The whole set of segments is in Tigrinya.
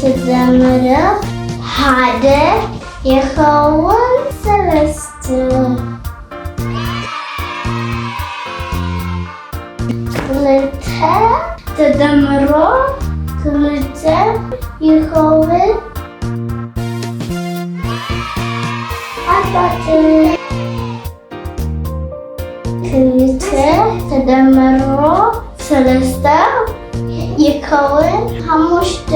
ተደምሮ ሓደ ይኸውን ሰለስተ። ክልተ ተደምሮ ክልተ ይኸውን ኣርባዕተ። ክልተ ተደምሮ ሰለስተ ይኸውን ሓሙሽተ።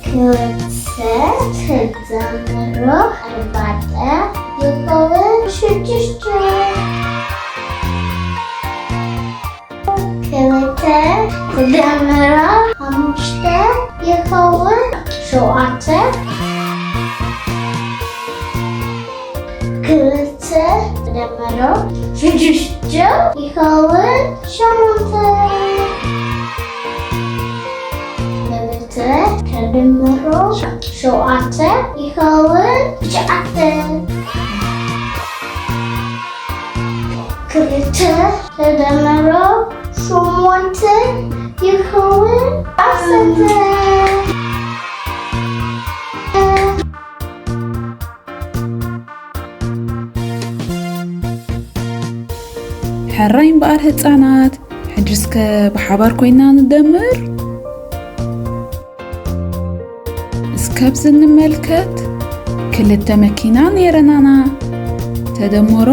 ክልተ ተደምሮ ኣርባዕተ ይኸውን ሽዱሽተ። ክልተ ተደምሮ ሓሙሽተ ይኸውን ሸውዓተ። ክልተ ተደምሮ ሽዱሽተ ይኸውን ሸሞንተ። ክልተ ተደምሮ ሸውዓተ ይኸውን ትሽዓተ። ክልተ ተደምሮ ሸሞንተ ይኸውን ዓሰርተ። ሕራይ እምበኣር ህጻናት፣ ሕጂ እስከ ብሓባር ኮይና ንደምር። እስከ ኣብዚ እንመልከት። ክልተ መኪና ነይረናና። ተደመሮ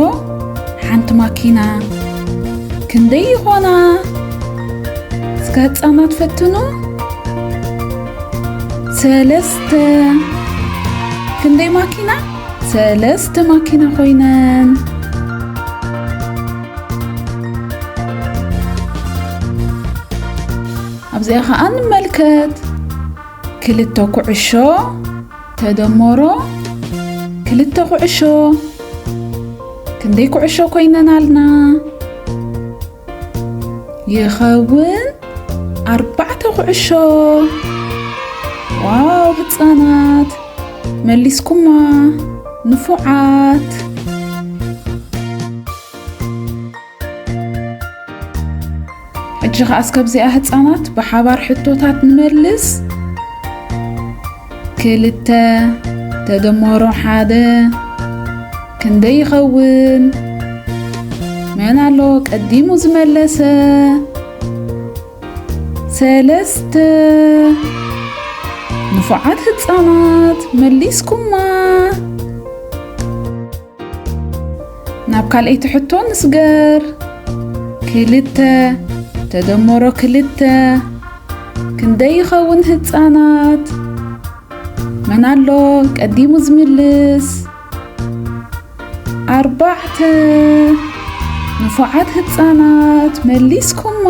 ሓንቲ ማኪና ክንደይ ይኾና? እስከ ህጻናት ፈትኑ። ሰለስተ። ክንደይ ማኪና? ሰለስተ ማኪና ኮይነን። ኣብዚኣ ኸኣ ንመልከት። ክልተ ኩዕሾ ተደመሮ ክልተ ኩዕሾ ክንደይ ኩዕሾ ኮይነን ኣልና? ይኸውን ኣርባዕተ ኩዕሾ። ዋው ህጻናት፣ መሊስኩማ። ንፉዓት። ሕጂ ኸኣ እስከ ኣብዚኣ ህጻናት ብሓባር ሕቶታት ንመልስ። ክልተ ተደመሮ ሓደ ክንደይ ይኸውን? መን ኣሎ ቀዲሙ ዝመለሰ? ሰለስተ። ንፉዓት ህጻናት፣ መሊስኩማ። ናብ ካልኣይቲ ሕቶ ንስገር። ክልተ ተደመሮ ክልተ ክንደይ ይኸውን ህጻናት? መን ኣሎ ቀዲሙ ዝምልስ? ኣርባዕተ። ንፉዓት ህጻናት፣ መሊስኩማ።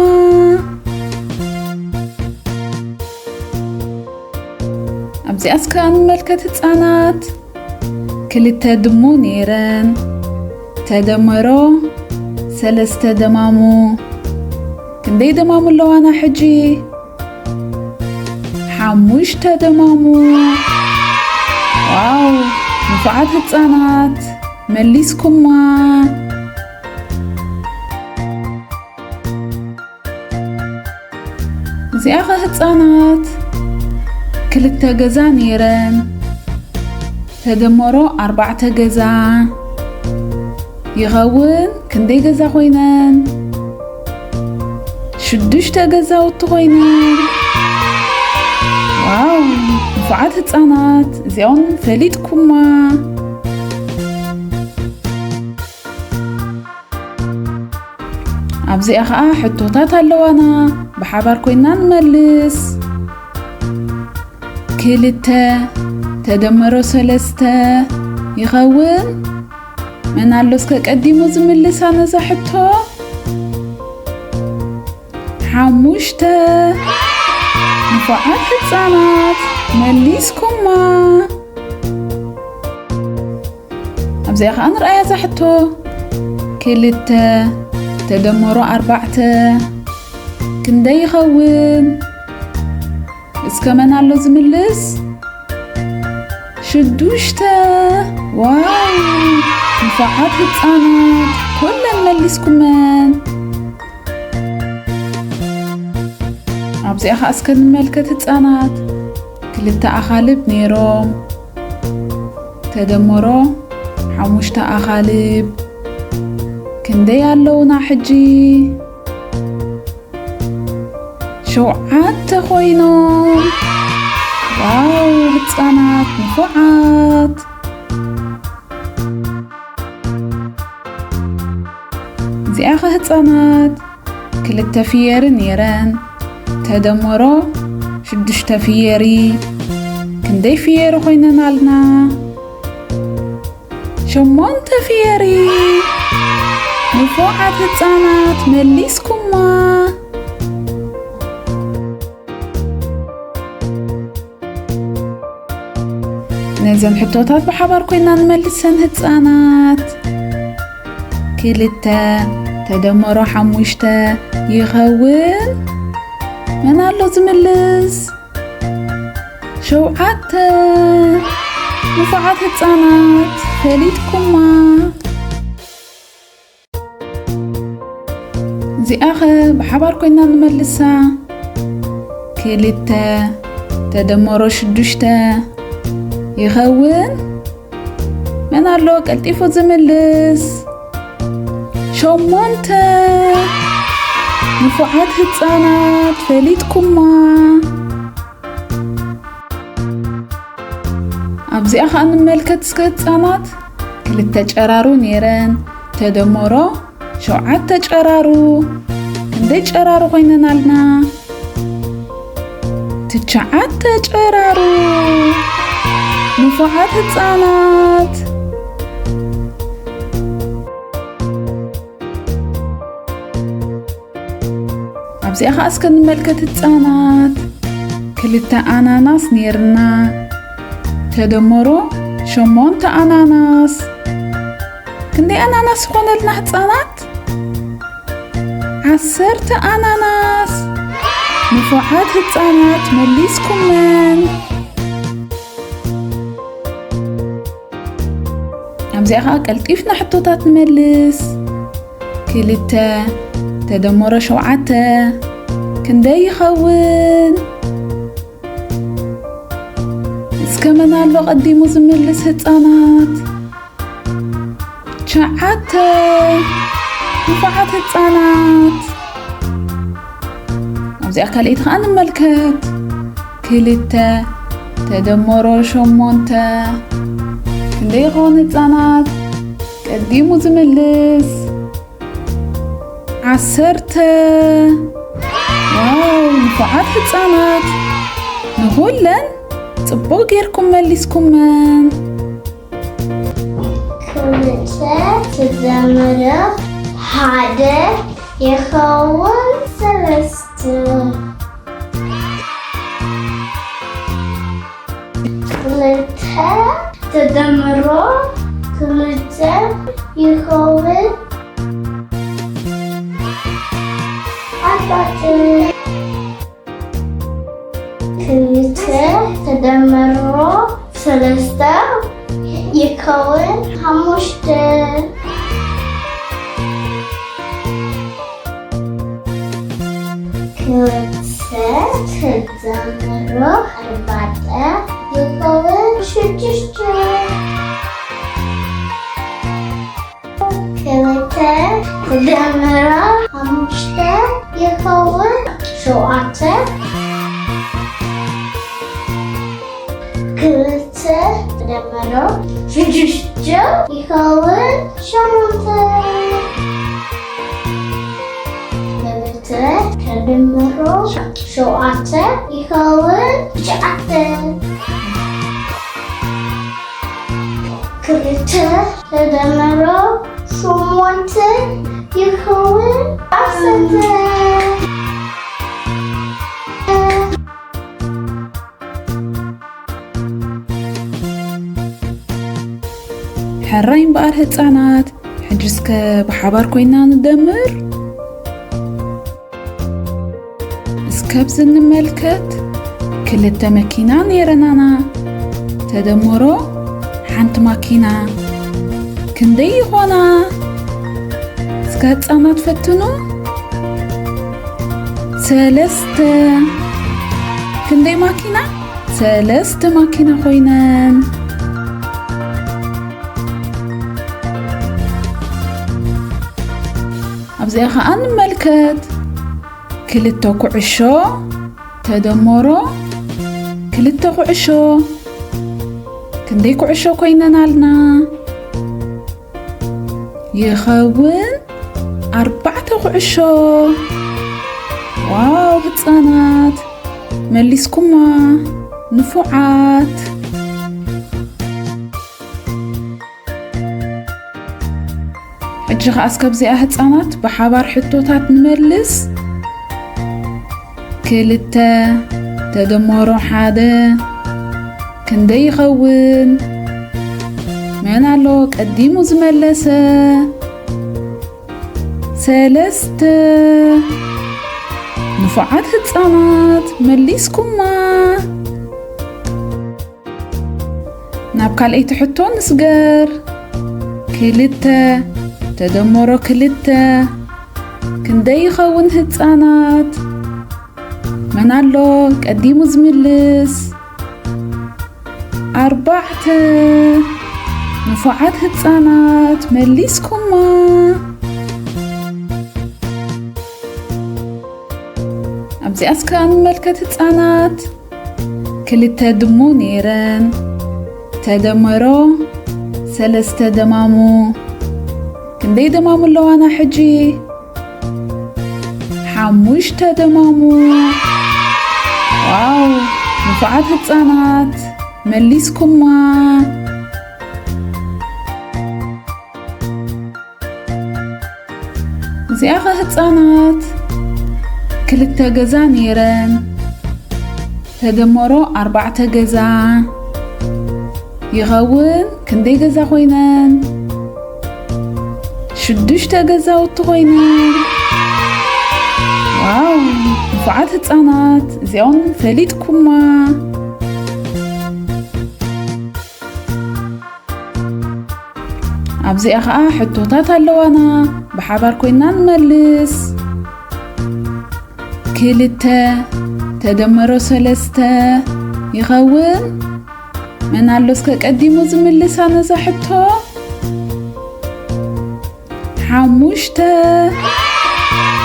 ኣብዚኣ እስከ ንመልከት ህጻናት። ክልተ ድሙ ነይረን። ተደመሮ ሰለስተ ደማሙ ክንደይ ደማሙ ኣለዋና ሕጂ? ሓሙሽተ ደማሙ። ዋው፣ ንፉዓት ህጻናት፣ መሊስኩማ። እዚኣ ኸ ህጻናት፣ ክልተ ገዛ ነይረን። ተደመሮ ኣርባዕተ ገዛ ይኸውን። ክንደይ ገዛ ኮይነን? ሽዱሽተ ገዛውቲ ኮይነን። ዋው፣ ንፉዓት ህጻናት፣ እዚኦም ፈሊጥኩማ። ኣብዚኣ ኸኣ ሕቶታት ኣለዋና፣ ብሓባር ኮይና ንመልስ። ክልተ ተደመሮ ሰለስተ ይኸውን? መን ኣሎ እስከ ቀዲሙ ዝምልሳ ነዛ ሕቶ? ሓሙሽተ። ንፉዓት ህጻናት፣ መሊስኩማ። ኣብዚኣ ኸኣ ንርኣያ እዛ ሕቶ። ክልተ ተደመሮ ኣርባዕተ ክንደይ ይኸውን? እስከ መን ኣሎ ዝምልስ? ሽዱሽተ። ዋው! ንፉዓት ህጻናት፣ ኩለን መሊስኩመን። እዚኣ ኸዓ እስከ ንመልከት ህፃናት። ክልተ ኣኻልብ ነይሮም። ተደመሮ ሓሙሽተ ኣኻልብ። ክንደይ ኣለውና ሕጂ? ሸውዓተ ኮይኖም። ዋው፣ ህፃናት ንፉዓት። እዚኣ ኸ ህፃናት፣ ክልተ ፍየሪ ነይረን። ተደመሮ ሽዱሽተ ፍየሪ። ክንደይ ፍየሪ ኮይነን ኣልና? ሸሞንተ ፍየሪ። ንፉዓት ህፃናት፣ መሊስኩማ። ነዘን ሕቶታት ብሓባር ኮይና ንመልሰን ህፃናት። ክልተ ተደመሮ ሓሙሽተ ይኸውን? መን ኣሎ ዝምልስ? ሸውዓተ። ንፉዓት ህፃናት፣ ፈሊጥኩማ። እዚኣ ኸ ብሓባር ኮይና ንመልሳ። ክልተ ተደመሮ ሽዱሽተ ይኸውን? መን ኣሎ ቀልጢፉ ዝምልስ? ሸሞንተ። ንፉዓት ህፃናት፣ ፈሊጥኩማ። ኣብዚኣ ኸዓ ንመልከት እስከ ህፃናት። ክልተ ጨራሩ ነይረን። ተደመሮ ሸውዓተ ጨራሩ። ክንደይ ጨራሩ ኮይነን ኣልና? ትሽዓተ ጨራሩ። ንፉዓት ህፃናት። ኣብዚኣ ኸዓ እስከ ንመልከት ህፃናት። ክልተ ኣናናስ ነይርና። ተደመሮ ሸሞንተ ኣናናስ። ክንደይ ኣናናስ ይኾነልና ህፃናት? ዓሰርተ ኣናናስ። ንፉዓት ህፃናት፣ መሊስኩመን። ኣብዚኣ ኸዓ ቀልጢፍና ሕቶታት ንመልስ። ክልተ ተደመሮ ሸውዓተ ክንደይ ይኸውን? እስከ መን ኣሎ ቀዲሙ ዝምልስ ህፃናት? ትሽዓተ። ንፉዓት ህፃናት። ኣብዚኣ ካልኣይቲ ኸዓ ንመልከት። ክልተ ተደመሮ ሸሞንተ ክንደይ ይኸውን ህፃናት? ቀዲሙ ዝምልስ። ዓሰርተ። ዋው፣ ንፉዓት ህፃናት። ንኹለን ፅቡቕ ጌርኩም መሊስኩመን። ክልተ ተደመረ ሓደ ይኸውን ሰለስተ። ክልተ ተደምሮ ክልተ ይኸውን ኣርባዕተ። ክልተ ተደምሮ ሰለስተ ይኸውን ሓሙሽተ። ክልተ ተደምሮ ኣርባዕተ ይኸውን ሽዱሽተ። ክልተ ክደምሮ ሓሙሽተ ይኸውን ሸውዓተ። ክልተ ክደምሮ ሽዱሽተ ይኸውን ሸሞንተ። ክልተ ክደምሮ ሸውዓተ ይኸውን ትሽዓተ። ክልተ ተደምሮ ሸሞንተ ይኸውን ዓሰርተ። ሕራይ እምበኣር ህፃናት፣ ሕጂ እስከ ብሓባር ኮይና ንደምር። እስከ ኣብዚ እንመልከት። ክልተ መኪና ነይረናና። ተደምሮ ሓንቲ ማኪና ክንደይ ይኾና? እስከ ህፃናት ፈትኑ። ሰለስተ። ክንደይ ማኪና? ሰለስተ ማኪና ኮይነን። ኣብዚኣ ኸኣ ንመልከት። ክልተ ኩዕሾ ተደመሮ ክልተ ኩዕሾ ክንደይ ኩዕሾ ኮይነን ኣልና? ይኸውን ኣርባዕተ ኩዕሾ። ዋው ህጻናት፣ መሊስኩማ፣ ንፉዓት። ሕጂ ኸኣ እስከ ኣብዚኣ ህጻናት ብሓባር ሕቶታት ንመልስ። ክልተ ተደመሮ ሓደ ክንደይ ይኸውን? መን ኣሎ ቀዲሙ ዝመለሰ? ሰለስተ። ንፉዓት ህጻናት፣ መሊስኩማ። ናብ ካልኣይቲ ሕቶ ንስገር። ክልተ ተደመሮ ክልተ ክንደይ ይኸውን ህጻናት? መን ኣሎ ቀዲሙ ዝምልስ? ኣርባዕተ። ንፉዓት ህጻናት፣ መሊስኩማ። ኣብዚኣ እስከ ንመልከት ህጻናት። ክልተ ድሙ ነይረን። ተደመሮ ሰለስተ ደማሙ። ክንደይ ደማሙ ኣለዋና ሕጂ? ሓሙሽተ ደማሙ። ዋው፣ ንፉዓት ህጻናት፣ መሊስኩማ። እዚኣ ኸ ህጻናት፣ ክልተ ገዛ ነይረን። ተደመሮ ኣርባዕተ ገዛ ይኸውን። ክንደይ ገዛ ኮይነን? ሽዱሽተ ገዛውቲ ኮይነን። ዋው፣ ንፉዓት ህጻናት፣ እዚኦም ፈሊጥኩማ። ኣብዚኣ ኸኣ ሕቶታት ኣለዋና፣ ብሓባር ኮይና ንመልስ። ክልተ ተደመሮ ሰለስተ ይኸውን? መን ኣሎ እስከ ቀዲሙ ዝምልሳ ነዛ ሕቶ? ሓሙሽተ።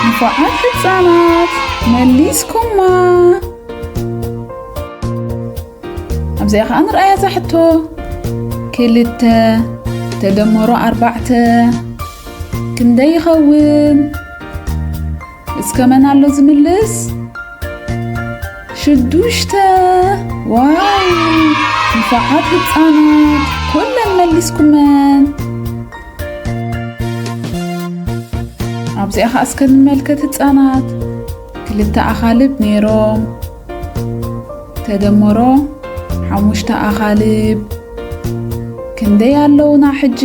ንፉዓት ህጻናት፣ መሊስኩማ። ኣብዚኣ ኸኣ ንርኣያ እዛ ሕቶ። ክልተ ተደመሮ ኣርባዕተ ክንደይ ይኸውን? እስከ መን ኣሎ ዝምልስ? ሽዱሽተ። ዋው! ንፉዓት ህጻናት፣ ኩለን መሊስኩመን። ኣብዚኣ ኸኣ እስከ ንመልከት ህጻናት። ክልተ ኣኻልብ ነይሮም። ተደመሮ ሓሙሽተ ኣኻልብ ክንደይ ኣለውና ሕጂ?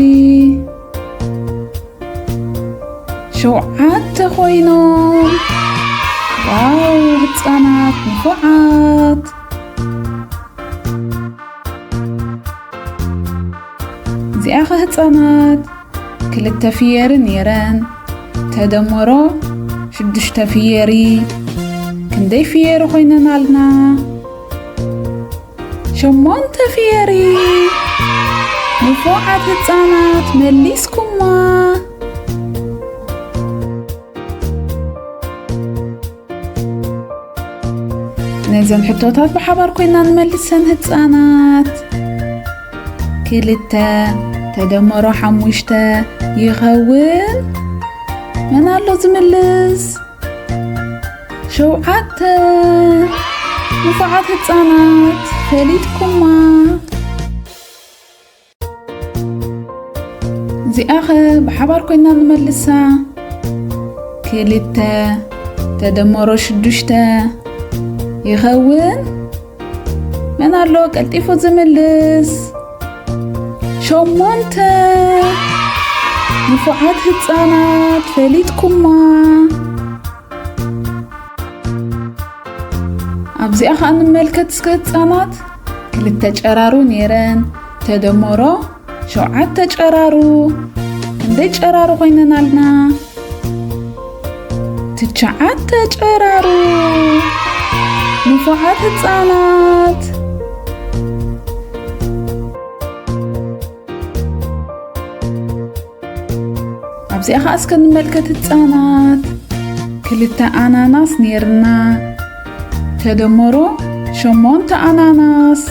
ሸውዓተ ኮይኖም። ዋው፣ ህጻናት ንፉዓት። እዚኣ ኸ ህጻናት፣ ክልተ ፍየሪ ነይረን። ተደመሮ ሽዱሽተ ፍየሪ። ክንደይ ፍየሪ ኮይነን ኣልና? ሸሞንተ ፍየሪ። ንፉዓት ህጻናት፣ መሊስኩማ። ነዘን ሕቶታት ብሓባር ኮይና ንመልሰን ህጻናት። ክልተ ተደመሮ ሓሙሽተ ይኸውን? መን ኣሎ ዝምልስ? ሸውዓተ። ንፉዓት ህጻናት፣ ፈሊጥኩማ። እዚኣ ኸ ብሓባር ኮይና ንመልሳ። ክልተ ተደመሮ ሽዱሽተ ይኸውን? መን ኣሎ ቀልጢፉ ዝምልስ? ሸሞንተ። ንፉዓት ህጻናት፣ ፈሊጥኩማ። ኣብዚኣ ኸኣ ንመልከት እስከ ህጻናት። ክልተ ጨራሩ ነይረን። ተደመሮ ሸውዓተ ጨራሩ። ክንደይ ጨራሩ ኮይነን ኣልና? ትሽዓተ ጨራሩ። ንፉዓት ህጻናት። ኣብዚኣ ኸኣ እስከ ንመልከት ህጻናት። ክልተ ኣናናስ ኔርና። ተደመሮ ሸሞንተ ኣናናስ።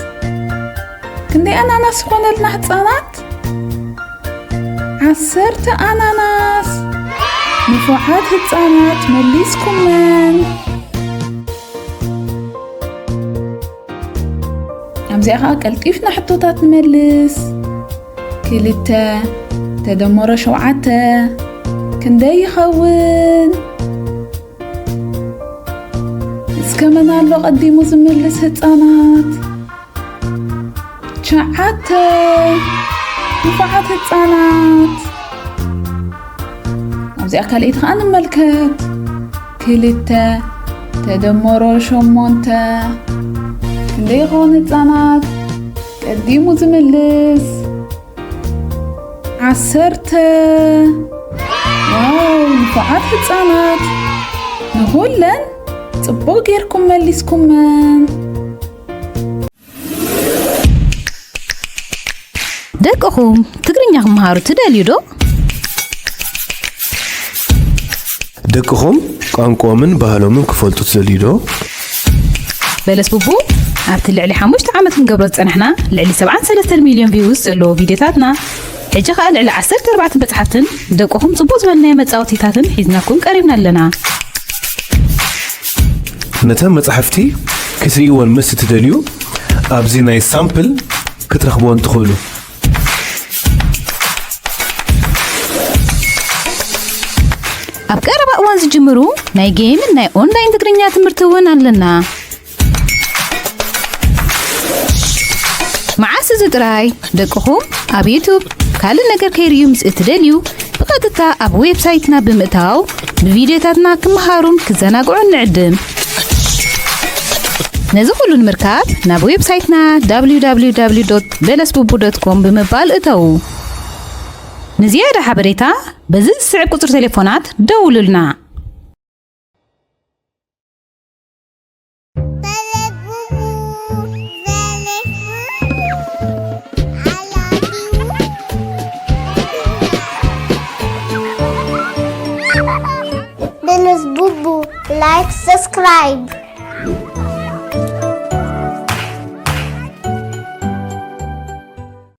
ክንደይ ኣናናስ ዝኾነልና ህጻናት? ዓሰርተ ኣናናስ። ንፉዓት ህጻናት መሊስኩመን። ኣብዚኣ ኸኣ ቀልጢፍና ሕቶታት ንመልስ። ክልተ ተደመሮ ሸውዓተ ክንደይ ይኸውን? እስከ መን ኣሎ ቀዲሙ ዝምልስ ህጻናት? ትሽዓተ። ንፉዓት ህጻናት። ኣብዚኣ ካልኣይቲ ኸኣ ንመልከት። ክልተ ተደመሮ ሸሞንተ ክንደይ ይኸውን ህጻናት? ቀዲሙ ዝምልስ። ዓሰርተ። ዋው፣ ንፉዓት ህጻናት። ንኹለን ጽቡቕ ጌርኩም መሊስኩመን። ደቅኹም ትግርኛ ክመሃሩ ትደልዩ ዶ? ደቅኹም ቋንቋኦምን ባህሎምን ክፈልጡ ትደልዩ ዶ? በለስ ቡቡ ኣብቲ ልዕሊ ሓሙሽተ ዓመት ክንገብሮ ዝጸናሕና ልዕሊ ሰብዓን ሰለስተን ሚልዮን ቪውስ ዘለዎ ቪድዮታትና፣ ሕጂ ኸኣ ልዕሊ ዓሰርተ ኣርባዕተ መጻሕፍትን ደቅኹም ጽቡቕ ዝበልናዮ መጻወቲታትን ሒዝናኩም ቀሪብና ኣለና። ነተን መጻሕፍቲ ክትርእይወን ምስ እትደልዩ ኣብዚ ናይ ሳምፕል ክትረኽብወን ትኽእሉ። ኣብ ቀረባ እዋን ዝጅምሩ ናይ ጌምን ናይ ኦንላይን ትግርኛ ትምህርቲ እውን ኣለና። መዓስ እዚ ጥራይ ደቅኹም ኣብ ዩቱብ ካልእ ነገር ከይርእዩ ምስ እትደልዩ ብቐጥታ ኣብ ዌብሳይትና ብምእታው ብቪድዮታትና ክመሃሩን ክዘናግዑን ንዕድም። ነዚ ኩሉ ንምርካብ ናብ ዌብሳይትና www በለስቡቡ ዶት ኮም ብምባል እተዉ። ንዝያዳ ሓበሬታ በዚ ዝስዕብ ቁጽሪ ቴሌፎናት ደውሉልና። Benes Bubu, like, subscribe.